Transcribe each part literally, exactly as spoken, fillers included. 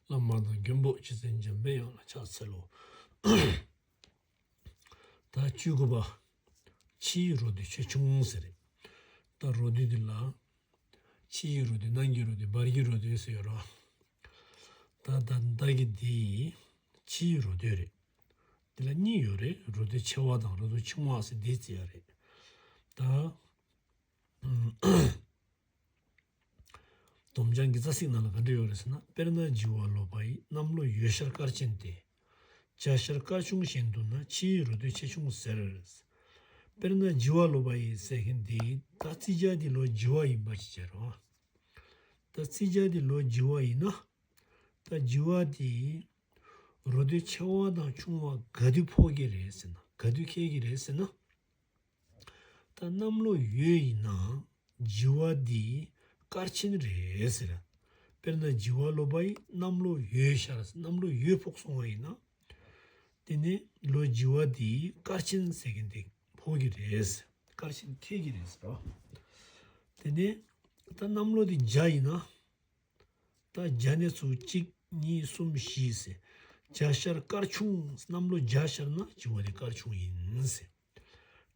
བླ་མ་དང་མགོན་པོ་རྗེ་བཙུན་འཇམ་པའི་དབྱངས་ལ་ཕྱག་འཚལ་ལོ། ད་བཅུ་དགུ་པ། ཕྱིའི་རོ་སྡེ་ཆེ་ཆུང་ཟེར། ད་རོ་སྡེ་འདི་ལ། ཕྱིའི་རོ་སྡེ། ནང་གི་རོ་སྡེ། བར་གྱི་རོ་སྡེ་ཟེར་ཡོད་ར། ད་ད་ད་གི་འདི་ཕྱིའི་རོ་སྡེ་རེད། འདི་ལ་གཉིས་ཡོད་རེད། རོ་སྡེ་ཆེ་བ་དང་རོ་སྡེ་ཆུང་བ་ཟེར་འདི་བརྩི་ཡ་རེད། ད། སྡོམ་བྱང་གི་རྩ་ཚིག་ནང་ལ་ག་འདྲ་ཡོད་རེད་ཟེར་ན། དཔེར་ན་བྱི་བ་ལོ་པ་ཡི། གནམ་ལོ་ཡོས་ཤར་སྐར་ཆེན་ཏེ། བྱ་ཤར་སྐར་ཆུང་གཞན་བསྡུ་ན། ཕྱིའི་རོ་སྡེ་ཆེ་ཆུང་ཟེར། དཔེར་ན་བྱི་བ་ལོ་པ་ཡི་ཟེར་མཁན་འདི་ད་བརྩི་བྱ་འདི་ལོ་བྱི་བ་ཡིན་པ་ཅིག་བྱས་རོགས། ད་བརྩི་བྱ་འདི་ལོ་བྱི་བ་ཡིན་ན། ད་བྱི་བ་འདི་རོ་སྡེ་ཆེ་བ་དང་ཆུང་བ་ག་དུས་ཕོག་གི་རེད་ཟེར་ན། ག་དུས་འཁེལ་གི་རེད་ཟེར་ན། ད་གནམ་ལོ་ཡོས་ཡིན་ན་བྱི་བ་འདི་སྐར་ཆེན་རེད་ཟེར། དཔེར་ན་བྱི་བ་ལོ་པ་ཡི་གནམ་ལོ་ཡོས་ཤར། གནམ་ལོ་ཡོས་ཕོག་སོང་བ་ཡིན་ན། དེ་ནས་ལོ་བྱི་བ་འདི་སྐར་ཆེན་ཟེར་མཁན་དེ་ཕོག་གི་རེད། སྐར་ཆེན་འཁེལ་གི་རེད་ཟེར་རོ། དེ་ནས་ད་གནམ་ལོ་འདི་བྱ་ཡིན་ན། ད་བྱ་ནས་ཚུར་གཅིག་གཉིས་གསུམ་བཞི་ཟེར། བྱ་ཤར་སྐར་ཆུང་། གནམ་ལོ་བྱ་ཤར་ན་བྱི་བ་དེ་སྐར་ཆུང་ཡིན་ཟེར།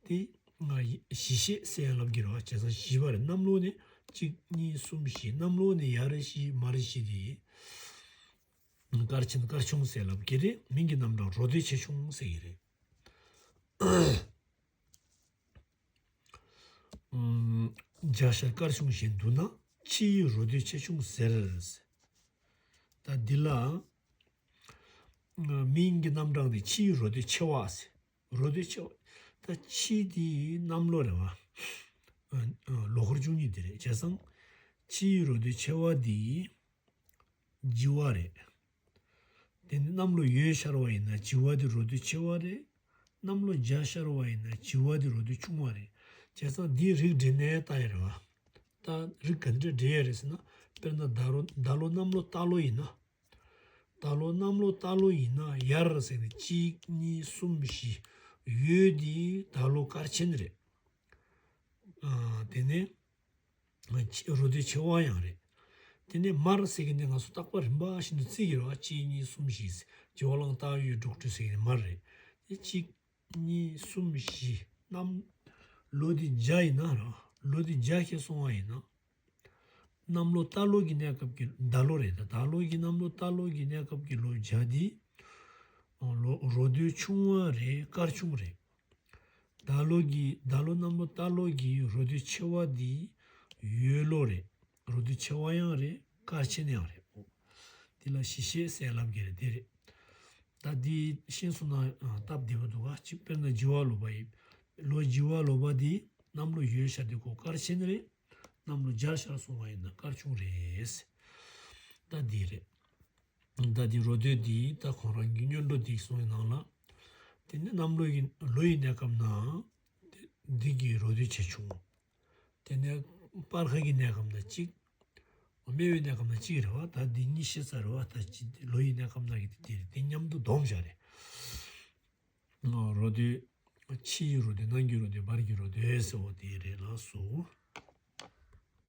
དེ་ང་བཞི་ཤད་ཟེར་ཡང་ལབ་ཀྱི་རེད་བ། བྱས་ཙང་བཞི་པ་རེད། གནམ་ལོ་ནས་གཅིག་གཉིས་གསུམ་བཞི། གནམ་ལོ་ནས་ཡར་བཞི་མར་བཞི་དེ་སྐར་ཆེན་སྐར་ཆུང་ཟེར་ལབ་ཀྱི་རེད། མིང་གི་རྣམ་གྲངས་རོ་སྡེ་ཆེ་ཆུང་ཟེར་གྱི་རེད། ཨམ། བྱ་ཤར་སྐར་ཆུང་གཞན་བསྡུ་ན། ཕྱིའི་རོ་སྡེ་ཆེ་ཆུང་ཟེར། ད་འདི་ལ་མིང་གི་རྣམ་གྲངས་དེ་ཕྱིའི་རོ་སྡེ་ཆེ་བ་ཟེར། རོ་སྡེ་ཆེ་བ། ད་ཕྱི་དེ་གནམ་ལོ་རེད་བ། ཨ། ཨ། ལོ་འཁོར་བཅུ་གཉིས་དེ་རེད། བྱས་ཙང་ཕྱིའི་རོ་སྡེ་ཆེ་བ་དེ་བྱི་བ་རེད། དེ་ནི་གནམ་ལོ་ཡོས་ཤར་བ་ཡིན་ན་བྱི་བ་དེ་རོ་སྡེ་ཆེ་བ་རེད། གནམ་ལོ་བྱ་ཤར་བ་ཡིན་ན་བྱི་བ་དེ་རོ་སྡེ་ཆུང་བ་རེད། བྱས་ཙང་འདིའི་རིགས་འགྲེ་ནས་ལྟ་ཡ་རེད་བ། ད་རིགས་ག་འདྲ་འགྲེ་ཡ་རེད་ཟེར་ན། དཔེར་ན་ཟླ་ལོ། ཟླ་ལོ་གནམ་ལོ་རྟ་ལོ་ཡིན་ན། ཟླ་ལོ་གནམ་ལོ་རྟ་ལོ་ཡིན་ན་ཡར་ཟེར་ནས་གཅིག་གཉིས་གསུམ་བཞི། ཡོས་དེ་ཟླ་ལོ་སྐར་ཆེན་རེད། ཨ། དེ་ནས་ཆེ། རོ་སྡེ་ཆེ་བ་ཡང་རེད། དེ་ནས་མར་ཟེར་གྱི་འདི་ང་ཚོ་རྟག་པར་རིམ་པ་བཞིན་དུ་བརྩི་གི་རེད་བ། གཅིག་གཉིས་གསུམ་བཞི་ཟེར། བྱི་བ་གླང་སྟག་ཡོས་འབྲུག་སྦྲུལ་ཟེར་གྱི་འདི་མར་རེད། དེ་གཅིག་གཉིས་གསུམ་བཞི། གནམ་ལོ་འདི་བྱ་ཡིན་ན་ར། ལོ་འདི་བྱ་འཁེལ་སོང་བ་ཡིན་ན། གནམ་ལོ་རྟ་ལོ་གི་གནས་སྐབས་ཀྱི། ཟླ་ལོ་རེད། ད་ཟླ་ལོ་གི། གནམ་ལོ་རྟ་ལོ་གི་གནས་སྐབས་ཀྱི་ལོ་བྱ་འདི་ལོ། རོ་སྡེ་ཆུང་བ་རེད། སྐར་ཆུང་རེད། ཟླ་ལོ་གི། ཟླ་ལོ་གནམ་ལོ་རྟ་ལོ་གི་རོ་སྡེ་ཆེ་བ་འདི་ཡོས་ལོ་རེད། རོ་སྡེ་ཆེ་བ་ཡང་རེད། སྐར་ཆེན་ཡང་རེད། འོ། འདི་ལ་བཞི་ཤད་ཟེར་ལབ་ཀྱི་རེད། དེ་རེད། ད་འདི་ཤེས་སོང་ན་སྟབས་བདེ་པོ་འདུག་ག་གཅིག་དཔེར་ན་བྱི་བ་ལོ་པ་ཡི། ལོ་བྱི་བ་ལོ་པ་འདི་གནམ་ལོ་ཡོས་ཤར་དེ་ཁོ་སྐར་ཆེན་རེད། གནམ་ལོ་བྱ་ཤར་སོང་བ་ཡིན་ན་སྐར་ཆུང་རེད། ད་འདི་རེད། ད་འདི་རོ་སྡེ་འདི་ད་ཁོང་རང་གི་སྔོན་འགྲོ་འདི་གསུངས་པའི་ནང་ལ། དེ་ནས་གནམ་ལོ་ཡི། ལོ་ཡི་གནས་སྐབས་ན་འདི་གི་རོ་སྡེ་ཆེ་ཆུང་། དེ་ནས་སྤར་ཁ་གི་གནས་སྐབས་ན་གཅིག་སྨེ་བའི་གནས་སྐབས་ན་གཅིག་རེད་བ། ད་འདི་གཉིས་ཤེས་ཚར་བ། ད་གཅིག་ལོ་ཡི་གནས་སྐབས་ན་གི་དེ་རེད། དེ་མཉམ་དུ་སྡོམ་བཞག་རེད། རོ་སྡེ། ཕྱི་ཡི་རོ་སྡེ། ནང་གི་རོ་སྡེ། བར་གྱི་རོ་སྡེ་ཟེར་བ་དེ་རེད་ལགས་སོ།